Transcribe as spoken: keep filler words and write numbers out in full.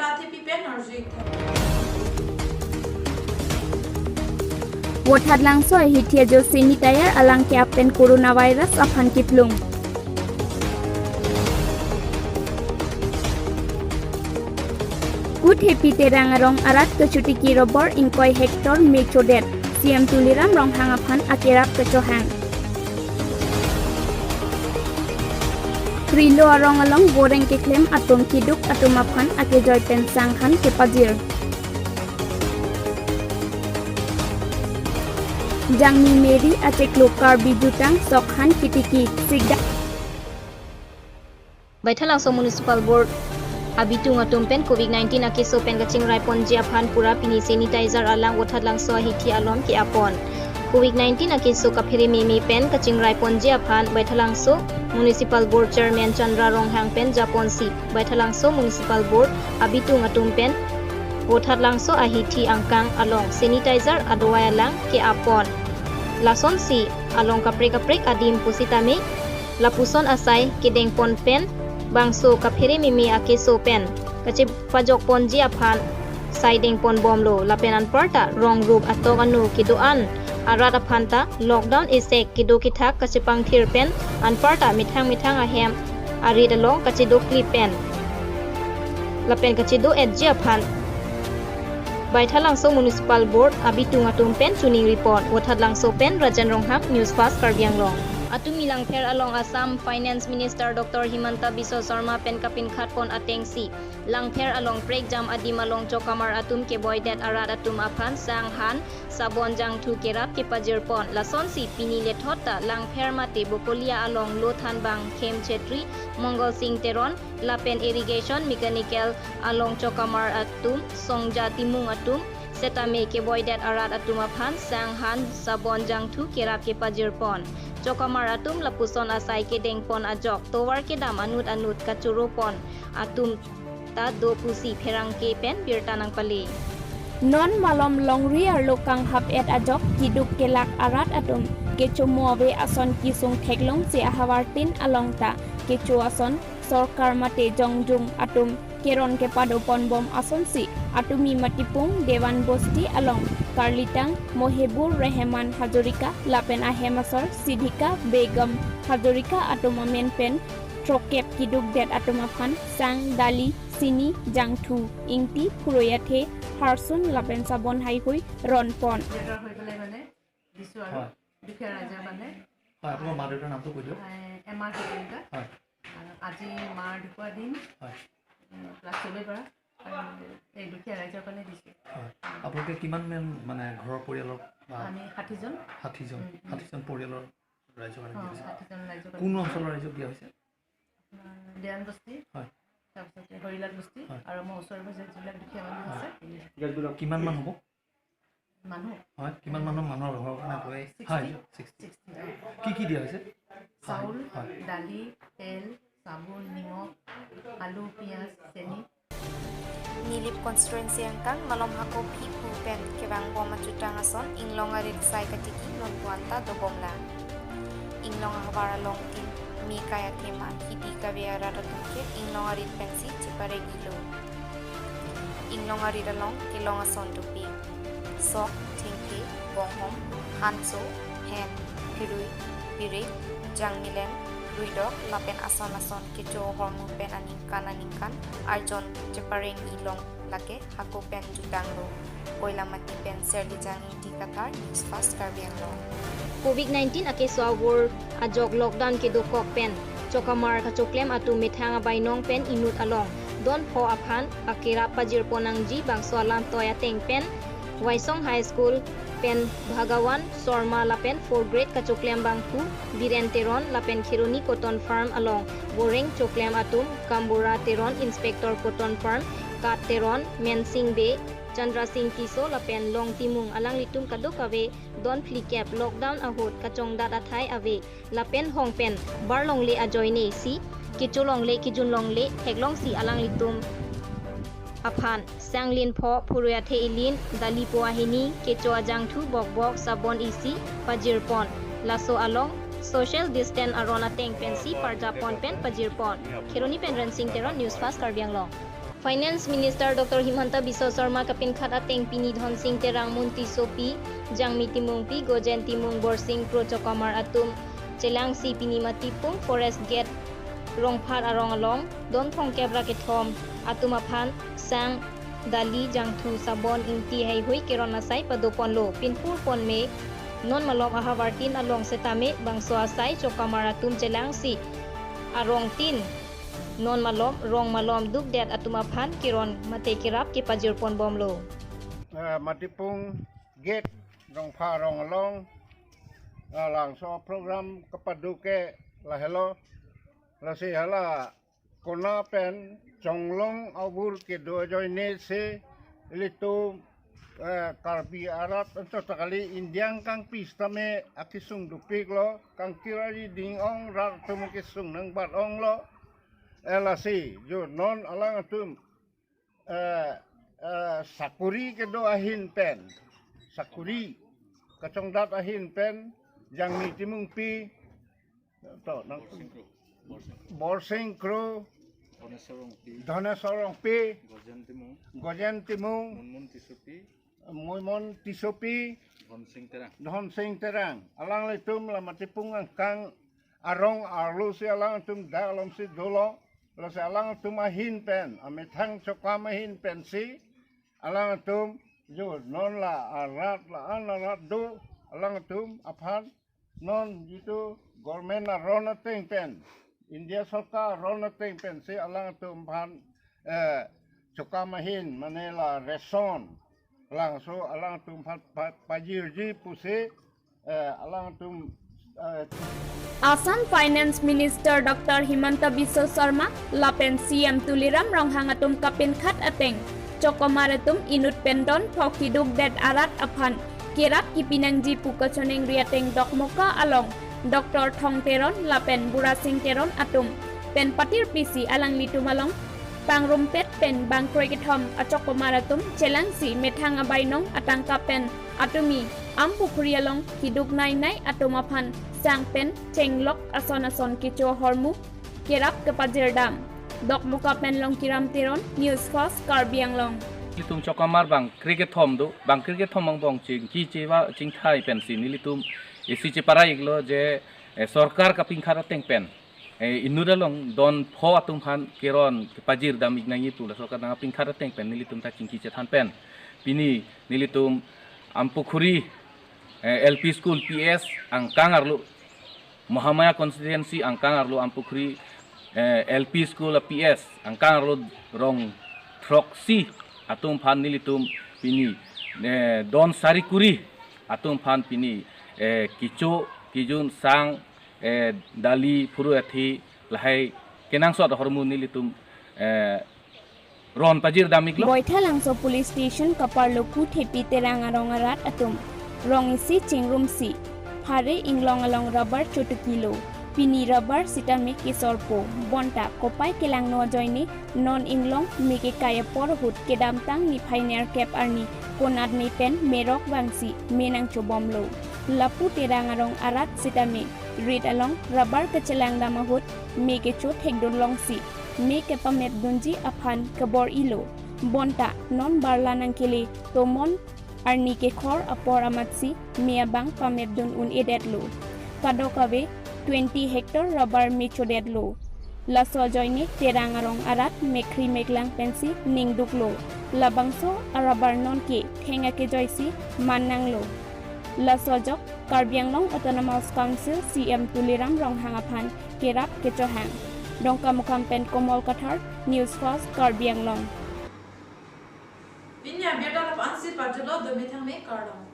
Athepi pen arju-ik tha. Vothatlangso ahithi ajo sanitizer alang ke-ap pen coronavirus aphan kiplung. Kuthepi Terang arong arat kachotiki rubber ingkoi hectare me chodet, C M Tuliram Ronghang aphan akerap kachohang. Krilo arong along boreng keklem atum kiduk atum aphan akejoi pen sanghan kepajir. Jangmi Meri achiklo Karbi jutang sokhan kitiki sigda. Baithalangso Municipal Board abitung atum pen covid nineteen akeso pen kachingrai ponji aphan pura pini sanitizer alang Vothatlangso ahithi alom ke-ap pon. Covid nineteen akeso kaphere meme pen kachingrai ponji aphan Baithalangso Municipal Board Chairman Chandra Ronghang pen japonsi Baithalangso Municipal Board abitung atum pen Vothatlangso ahithi angkang along sanitizer adawai alang ke-ap pon. Lasonsi along kaprek kaprek adim pusitame lapuson asai kedeng pon pen bangso kaphere meme akeso pen kachepajok ponji aphan sai deng pon bomlo, lapen anparta rong rup atok anu kedo-an arat aphan ta lockdown esek kedo kethak kachepangthir pen anparta methang methang ahem arit along kachedoklip pen lapen kachedo-etji aphan Baithalangso Municipal Board abitung atum pen choningri pon. Vothatlangso pen Rajan Ronghang, News Fast Karbi Anglong. Atumi Langpher along Assam Finance Minister Doctor Himanta Biswa Sarma pen kapinkhat pon atengsi Langpher along prekjam adim along chokamar atum keboidet arat atum aphan sanghan, sabon, jangthu kerap kepajir pon. Lasonsi pini lethot ta Langpher mate Bokolia along lo thanbang Khem Chetri, Mongol Sing Teron lapen irrigation mechanical along chokamar atum Songja Timung atum setame keboidet arat atum aphan sanghan, sabon, jangthu kerap kepajir pon. Chokamar atum lapuson asai kedeng pon ajok tovar kedam anut anut kachoro pon atum ta do pusi pherangke pen birta nangpale. Non malom longri arlo kanghap-et ajok kiduk kelak arat atum kechomo ave ason kesung theklongsi ahavar tin along ta kecho ason sorkar mate jongjung atum keron kepado pon bom asonsi Atumi Matipung Dewan Bosti along Karlitang Mohebur Rehman Hazarika lapen ahem asor Sidika Begum Hazarika atum amen pen throkep kidukdet atum aphan sang, dali, chini, jangthu, ingti, phurui athe, harsun lapen sabon haihui ron pon. Letter হৈ পেলাই মানে দিছোঁ আৰু হয়। দুখীয়া ৰাইজৰ কাৰণে। হয়, আপোনাৰ মা দেউতাৰ নামটো কৈ দিয়ক। এ, এম আৰ হাজৰিকা। হয়। আৰু আজি মাৰ ঢুকোৱা দিন। হয়। উম, ক্লাছ চবেই পৰা। আৰু এই দুখীয়া ৰাইজৰ কাৰণে দিছোঁ। হয়। আপোনালোকে কিমান মেন, মানে, ঘৰৰ পৰিয়ালৰ, বা আমি ষাঠিজন। ষাঠিজন? উম, উম। ষাঠিজন পৰিয়ালৰ ৰাইজৰ কাৰণে অ, দিয়া হৈছে? ষাঠিজন ৰাইজৰ কাৰণে। কোন অঞ্চলৰ ৰাইজক দিয়া হৈছে? আপোনাৰ দেৱান বস্তি, হয়। তাৰপিছতে হৰিলাল বস্তি, হয়। আৰু আমাৰ ওচৰে পাজৰে যিবিলাক দুখীয়া মানুহ হয়। আছে। কিমান মান হ'ব? মানুহ? হয়, কিমান মানুহ, মানুহৰ ঘৰৰ কাৰণে পৰে? ছিক্সটি। হয়, ছিক্সটি। ছিক্সটি, অ। কি কি দিয়া হৈছে? চাউল, হয়। দালি, তেল, চাবোন, নিমখ, আলু, পিঁয়াজ, চেনি। Nilip constituency angkang malom hako phiphu pen kevang bom ajutang ason inglong arit sai katiki nonpu anta dobomlang. Inglong ahavar along tin me kai athema hidi kave arat atum ke inglong arit pensi cheparek-ilo. Inglong arit along kelong ason dopik. Sok, thengthe, bonghom, hanso, hem, phirui, pirik, jangmilen, ruidok lapen ason ason kecho ahormu pen aningkan aningkan arjon chepareng-ilong lake hako pen jutanglo. Koilamati pen Serlijang Ingti Kathar, News Fast Karbi Anglong. Covid nineteen akeso avur ajok lockdown kedokok pen chokamar kachoklem atum methang abainong pen inut along don pho aphan akerap pajir pon nangji bangso alam toi ateng pen Waisong High School pen Bhagawan Sharma lapen fourth grade kachoklem bangphu Biren Teron lapen Kheroni Cotton Farm along boreng choklem atum Kambura Teron, Inspector Cotton Farm Kat Teron, Mensing Bey, Chandra Sing Tisso lapen Long Timung alanglitum kadokave don phlikep lockdown ahut kachongdat athai ave lapen hong pen bar longle ajoine si kecho longle kejun longle theklongsi alanglitum aphan sanglin pho, phurui athe ilin, dali po ahini, kecho ajangthu bokbok, sabon isi pajir pon. Laso along social distance aron ateng pensi parjap pon pen pajir pon. Kheroni pen Rensing Teron, News Fast Karbi Anglong. Finance Minister Doctor Himanta Biswa Sarma kapinkhat ateng pini Dhonsing Terang, Mon Tissopi, Jangmi Timungpi, Gojen Timung, Borsing Kro Chokamar atum chelangsi pini Matipung Forest Gate Rongphat arong along don thomkep ra kethom atum aphan sang, dali, jangthu, sabon, ingti, heihui keron asai padoponlo. Pinpur ponme non malom ahavartin along setame bangso asai Chokamar atum chelangsi arongtin non malom rong malom dukdet atum aphan keron mate kerap kepajirponbomlo. Eh, Matipung Gate Rongphat arong along, eh, labangso program kapado ke lahelo. Lasi hala kona pen Chonglong abur kedo ajoine si ilitum, eh, Karbi arat anchot ta kali, India angkangpi setame akesung dopiklo, kangkir ari ding-ong, rat atum kesung nangbat-onglo. Eh, lasi jo non alangtum, eh, eh, sakuri kedo ahin pen, sakuri kachongdat ahin pen, Jangmi Timungpi, to, nang, Borsing Kro. Borsing Kro, Dhoneswar Rongpi. Dhoneswar Rongpi, Gojen Timung. Gojen Timung, Mon Mon Tissopi. Mon Mon Tissopi, Dhonsing Terang. Dhonsing Terang. Alanglitum la Matipung angkang arong arlo si alangtum dak alom si dolo. Lasi alangtum ahin pen, amethang Chokam ahin pensi alangtum jo non la arat la-an arat do, alangtum aphan non jitu government aron ateng pen, India Sorkar aron ateng pensi alangtum aphan, eh, Chokam ahin, mane la ration, labangso alangtum aphan pa-, pajirji pusi, eh, alangtum, eh, Assam Finance Minister Doctor Himanta Biswa Sarma lapen C M Tuliram Ronghang atum kapinkhat ateng Chokamar atum inut pen don thok kidukdet arat aphan kerap kipinangji pu kachoningri ateng Dokmoka along Doctor Thong Teron lapen Burasing Teron atum pen patirpisi alanglitum along pangrumpet pen bangkroi kethom a-Chokamar atum chelangsi methang abainong atangka pen atumi Ampukhuri along kiduk nainai atum aphan sang pen chenglok ason ason kecho ahormu kerap kepajirdam. Dokmoka pen Longkiram Teron, News Fast, Karbi Anglong. Nelitum Chokamar bangkre kethom do, bangkre kethom angbong chingki chewa chingthai pensi nelitum isi cheparai-iklo je, eh, sorkar kapinkhat ateng pen, eh, inut along don pho atum aphan keron kepajirdam-ik nangji pu la sorkar nangpinkhat ateng pen nelitum ta chingki chethan pen pini nelitum Ampukhuri, eh, L P School P S angkang arlo, Mahamaya constituency angkang arlo Ampukhuri, eh, L P School P S angkang arlo rong throksi atum aphan nelitum pini, eh, don sari kuri atum aphan pini, eh, kecho kejun sang, eh, dali, phuru athi lahai kenangsot ahormu nelitum, eh, ron pajirdam-iklo. Baithalangso Police Station kaparlo ku thepi Terang arong arat atum rong isi chingrumsi Phare Inglong along rubber chotukilo. Pini rubber sitame kesorpo. Bonta kopai kelangno ajoine non inglong me kekai apor ahut kedamtang niphai nerkep arni konatne pen merok vangsi me nangchobomlo. Lapu Terang arong arat sitame rit along rubber kachelangdam ahut me kecho thekdun longsi me kepametdunji aphan kebor-ilo. Bonta non barla nangkele tomon arni kekhor apor amatsi me abang pametdun un-edetlo. Kadokave twenty hectare rubber me chodetlo. Laso ajoine Terang arong arat mekhri meklang pensi ningduklo. Labangso a-rubber nonke theng akejoisi man nanglo. Laso ajok Karbi Anglong Autonomous Council C M Tuliram Ronghang aphan kerap kechohang. Dongkamukam pen Komol Kathar, News Fast, Karbi Anglong. Pini abirta lapu-ansi pajutlo, do methang me kardom.